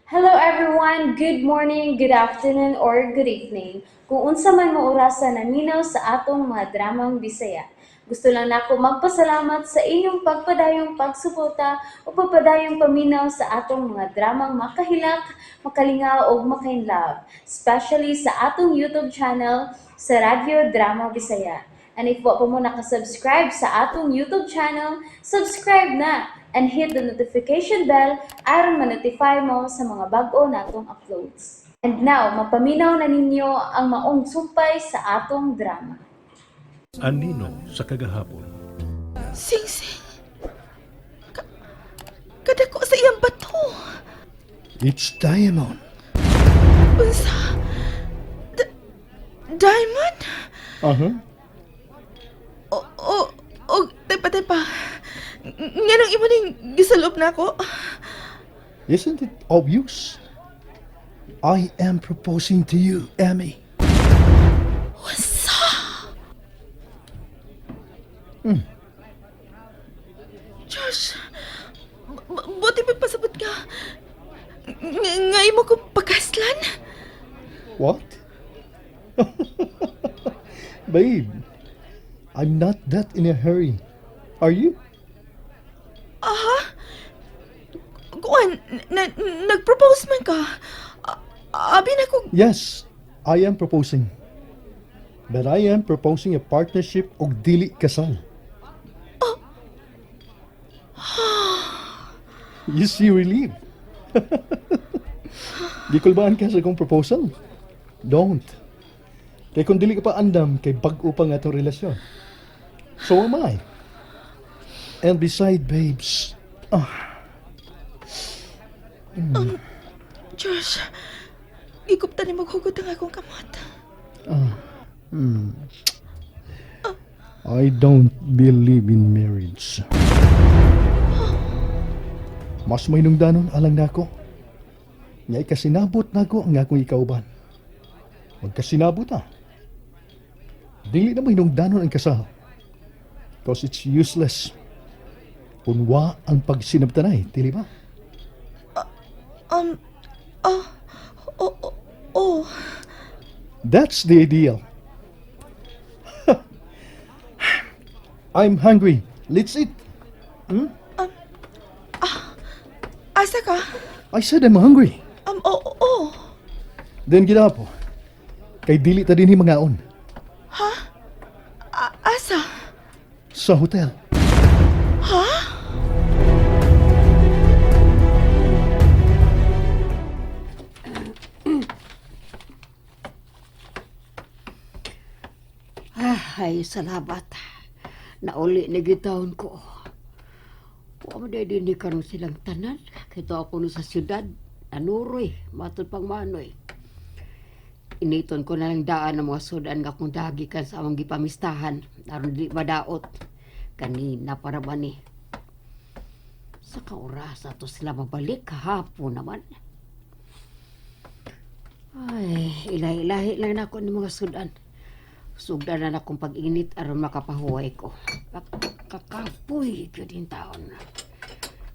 Hello everyone! Good morning, good afternoon, or good evening. Kung unsa man mo orasa naminaw sa atong mga dramang Bisaya. Gusto lang nako magpasalamat sa inyong pagpadayong pagsuporta o pagpadayong paminaw sa atong mga dramang makahilak, makalingaw ug makainlove, especially sa atong YouTube channel sa Radyo Drama Bisaya. And if wa pa mo nakasubscribe sa atong YouTube channel, subscribe na and hit the notification bell aron ma-notify mo sa mga bag-o natong uploads. And now, mapaminaw na ninyo ang maong sumpay sa atong drama. Anino sa kagahapon. Sing Sing. Kadako sa iyang bato. It's diamond. Unsa? Diamond? Uh-huh. O, tepa, tepa. Nganong imo ning gisalob nako? Isn't it obvious? I am proposing to you, Emmy. Unsa? Josh, buti pa pasabot ka. Nga imo ko pakaslan? What? Babe, I'm not that in a hurry. Are you? Kuan, nag-propose man ka. Abi na ko. Yes, I am proposing. But I am proposing a partnership og dili kasal. You see relief. Gikulbaan ka sa akong proposal? Don't. Kay kung dili ka pa andam, kay bag-o pa nga atong relasyon. So am I. And beside, babes, Josh, gigupta ni maghugot ang akong kamot. I don't believe in marriage. Mas mahinungdanon alang nako. Nga ikasinabot nako ang akong ikauban. Magkasinabot ah. Dili na mahinungdanon ang kasal. 'Cause it's useless. Kung wa ang pagsinabtanay, dili ba? Oh. That's the ideal. I'm hungry. Let's eat. Asa ka? I said I'm hungry. Oh. Then get up. Kay dili ta dinhi mangaon. Asa? Sa hotel. Ha? Ay, salamat. Nauli na gitawon ko. Wa man din karon silang tanan. Kito ako no sa syudad. Anuroy, matod pang manoy. Initon ko na lang daan ang mga sudan nga akong dagikan sa among gipamistahan. Aron di madaot. Kanina para ba ni? Sa kaoras ato sila mabalik kahapon naman. Ay, ilahi-ilahi lang nako ni mga sudan. Sugdan na akong pag-init aron makapahuway ko. Kakapoy gyud in taon.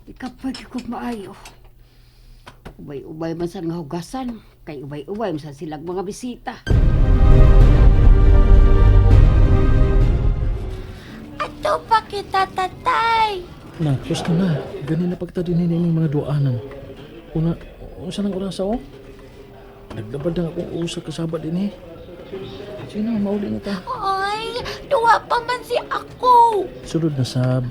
Ikapoy gyud ko maayo. Ubay-ubay man sa nga hugasan, kay ubay-ubay man sa silag mga bisita. Ato pa kita, tatay. Na, gusto na. Ganin na pagta din yung mga duanan. Una, unsa nang orasa oh? Naglabad na akong usa kasaba din eh. Sige na, mauli na ta. Ay, duwa pa man si ako. Sulod na sab.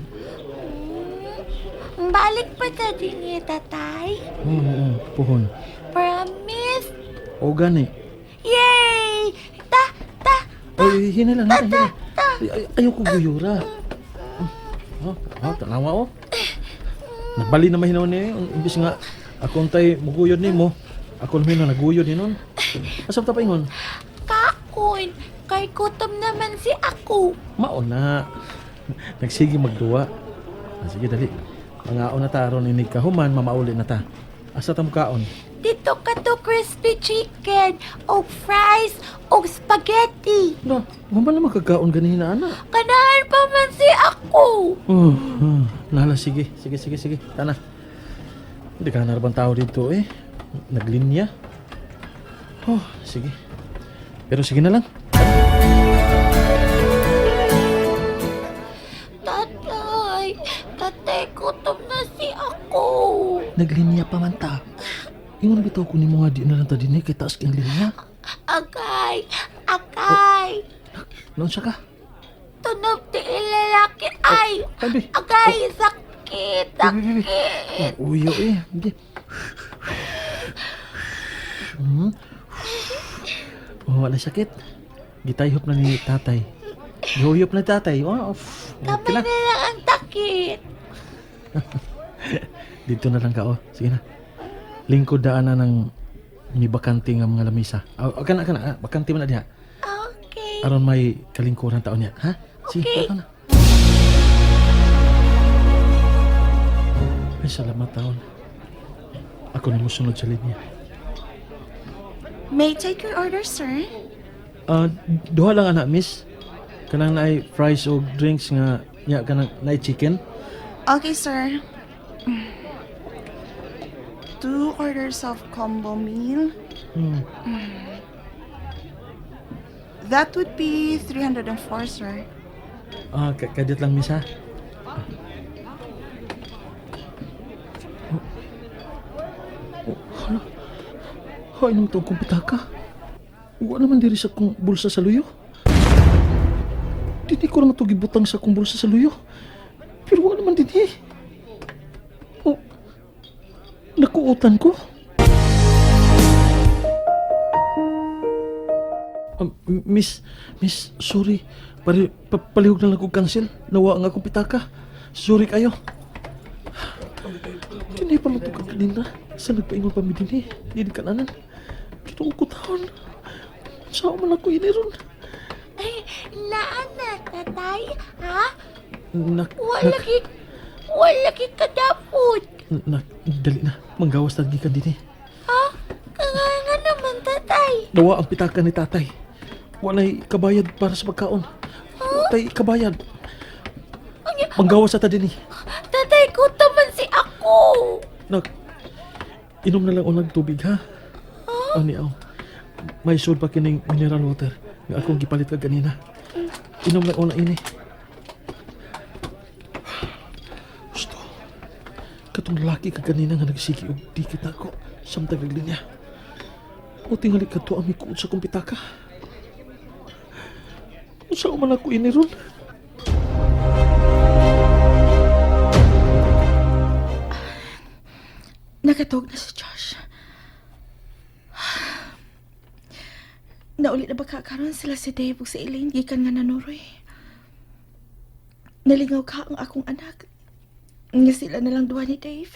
Balik pa ta din eh, tatay. Oo, puhon. Promise. O gani. Yay! Ta, ta. Oy, hinala na, hinala. Ay, ay, ayaw ko guyura. Oh, oh, tanawa oh. Nagbali na mahinaw ni, imbis nga ako tay muguyod nimo, ako naman na naguyod ni nun. Asa ta paingon? Kaon. Kay gutom naman si ako. Mao na. Nagsige magduwa. Ah, sige dali. Mangaon na ta aron inig kahuman, mamauli na ta. Asa ta kaon? Dito ka to crispy chicken, og fries, og spaghetti. No, human na magkakaon ganihin na ana. Kanahan pa man si ako. Oh, oh, nala sige, sige, sige, sige. Tana. Hindi ka na bang tao dito eh. Naglinya. Oh, sige. Pero sige na lang. Tatay, tatay, gutom na si ako. Naglinya pa man ta. Ingon bitaw ko nimo nga di na lang ta dinhi kay taas kang linya. Agay, agay. Noon siya ka? Tunog ti lalaki ay. Tabi. Agay, sakit, sakit. Oh, uyo eh. Hindi. Oh, wala sakit. Gitayhop na ni tatay. Gihuyop na ni tatay. Oh, okay Kamay na. na lang ang sakit. Dito na lang ka, oh. Sige na. Lingkod daan na ng ni bakante nga mga lamisa. Oh, oh, kana, kana. Ah, bakante man na diha. Okay. Aron may kalingkuran taon niya. Ha? Sige, Okay. okay. Na. Ay, salamat taon. Ako na musunod sa linya. May I take your order, sir? Ah, duha lang ana, miss. Kanang naay fries o drinks nga nya kanang naay chicken. Okay, sir. Two orders of combo meal. That would be 304, sir. Ah, kadit lang miss ha. Oh, hala. Hay naman itong kumpitaka. Wa naman diri sa kong bulsa sa luyo. Dili ko naman ito gibutang sa kong bulsa sa luyo. Pero wa naman din eh. Oh, nakuutan ko. Miss, miss, sorry. Pari, palihog na lang kong cancel. Nawa ang akong pitaka. Sorry kayo. Dinay pa mo ka kanina. Sa nagpaingon pa mi dinhi. Dili kananan. Kinuo ko taon. Saan man ako iniron? Ay, naan na, tatay? Ha? Nak, Wala nak, ki, wala ki kadapot. nak, dali na. Manggawas na gikan dinhi. Ha? Kanganga naman, tatay. Nawa ang pitaka ni tatay. Walay kabayad para sa pagkaon. Walay kabayad. Unya, Manggawas sa ta dinhi. tatay, gutom man si ako. Nak, inom na lang unang tubig ha. Ani aw. May sud pa kining mineral water nga akong gipalit ka ganina. Inom lang una ini. Gusto. Katong laki ka ganina nga nagsigi og di kita ko samtang naglinya. O tingali kadto ang mikuot sa kong pitaka. Unsa man ako ini ron? Nakatog na si Josh. Nauli na ba kakaroon sila si Dave ug si Elaine gikan nga nanuroy. Nalingaw ka ang akong anak. Nga sila na lang duha ni Dave.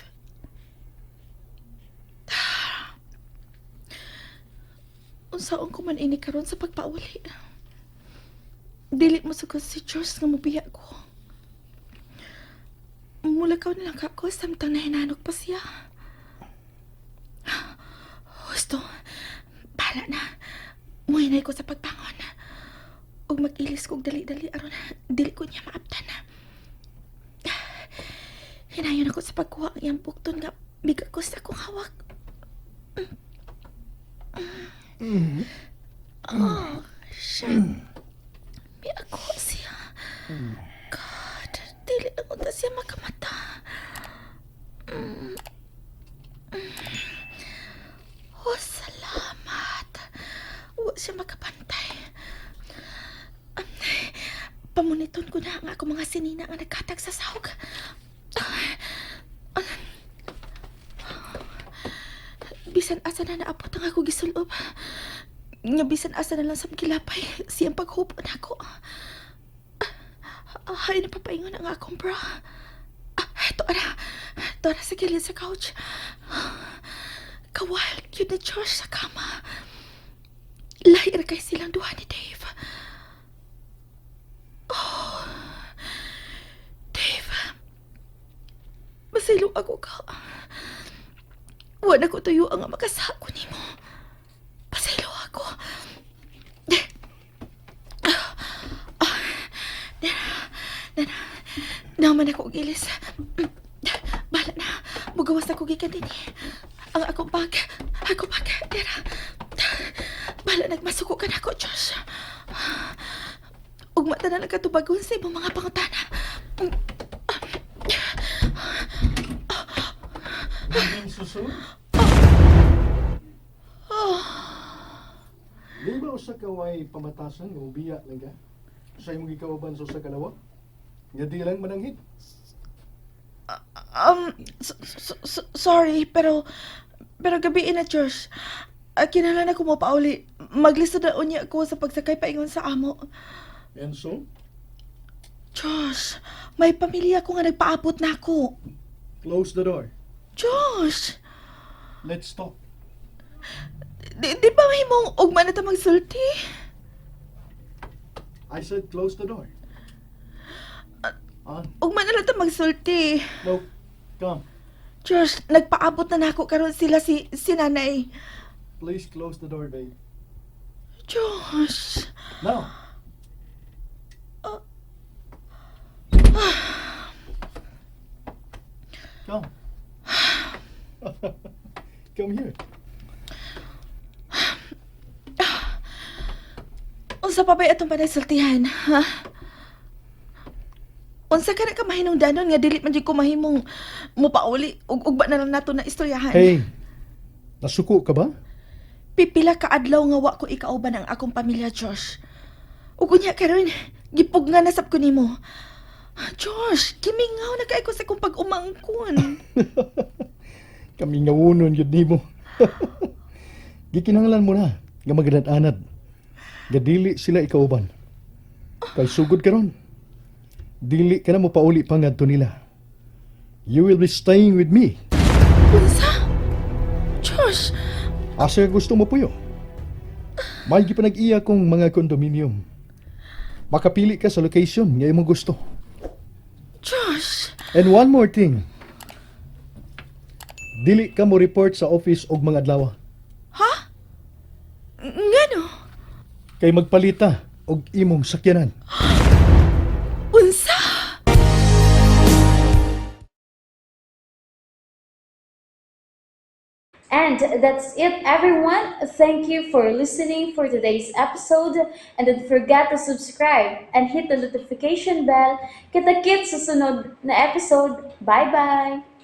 Unsaon ko man ini karon sa pagpauli. Dili mo sugod si Josh nga mobiya ko. Mulakaw na lang ako samtang nahinanok pa siya. Gusto, bahala na. Muhinay ko sa pagbangon. Ug mag-ilis kog dali-dali aron dili ko niya maabtan. Hinayon ako sa pagkuha ang iyang bukton nga biga ko sa akong hawak. Oh, shit. May ako siya. God, dili ako ta siya makamata. Oh, salamat. Wa siya makabantay. Pamuniton ko na ang ako mga sinina nga nagkatag sa sahog. Bisan asa na naabot ang ako gisulob. Nga bisan asa na lang sa gilapay siyang paghupo nako. Ay, napapaingon ang akong bra. Ito ara. Ito ara sa gilid sa couch. Kawal, yun na Josh sa kama. Lahir kay silang duha ni Dave. Oh, Dave. Masilo ako ka. Wala ko tuyo ang makasako nimo. Pasaylo ako. Nana, naman ako og ilis. Bahala na. Mugawas ako gikan dinhi. Ang akong bag. Ako pa ka, Dera. Bahala nagmasuko ka na ako, Josh. Ugma na lang katubagon sa imong mga pangutana. Susun? Di ba usa ka way pamatasan nga ubiya lang ka? Sa imong gikauban sa usa ka lawa? Nga di lang mananghid. Sorry, pero gabi na, Josh. Kinahanglan ako mo pauli. Maglisod na unya ko sa pagsakay paingon sa amo. And so, Josh, may pamilya ko nga nagpaabot na ako. Close the door. Josh, Let's talk. di ba mahimong ugma na ta magsulti? I said close the door. On. Ugma na lang ta magsulti. No. Come. Josh, nagpaabot na nako karon sila si nanay. Please close the door, babe. Josh. Now. Come. Come here. Unsa pa ba'y atong panagsultihan, ha? Unsa ka na ka mahinungdanon nga dili man jud ko mahimong mopauli ug ugba na lang nato na istoryahan. Hey. Nasuko ka ba? Pipila ka adlaw nga wa ko ikauban ang akong pamilya, Josh. Ug unya karon, gipugna na sab ko nimo. Josh, gimingaw na kay ko sa akong pag-umangkon. Kami nga unon yun nimo. Gikinahanglan mo na nga maganad-anad. Nga dili sila ikauban. Kay sugod karon. Dili ka na mo pauli pa ngadto nila. You will be staying with me. Unsa? Josh, Asa ka gusto mo puyo? May gipanag-iya kong mga condominium. Makapili ka sa location nga imong gusto. Josh. And one more thing. Dili ka mo report sa office og mga adlaw. Ha? Ngano? Kay magpalita og imong sakyanan. Unsa? And that's it, everyone. Thank you for listening for today's episode. And don't forget to subscribe and hit the notification bell. Kita-kits sa sunod na episode. Bye-bye!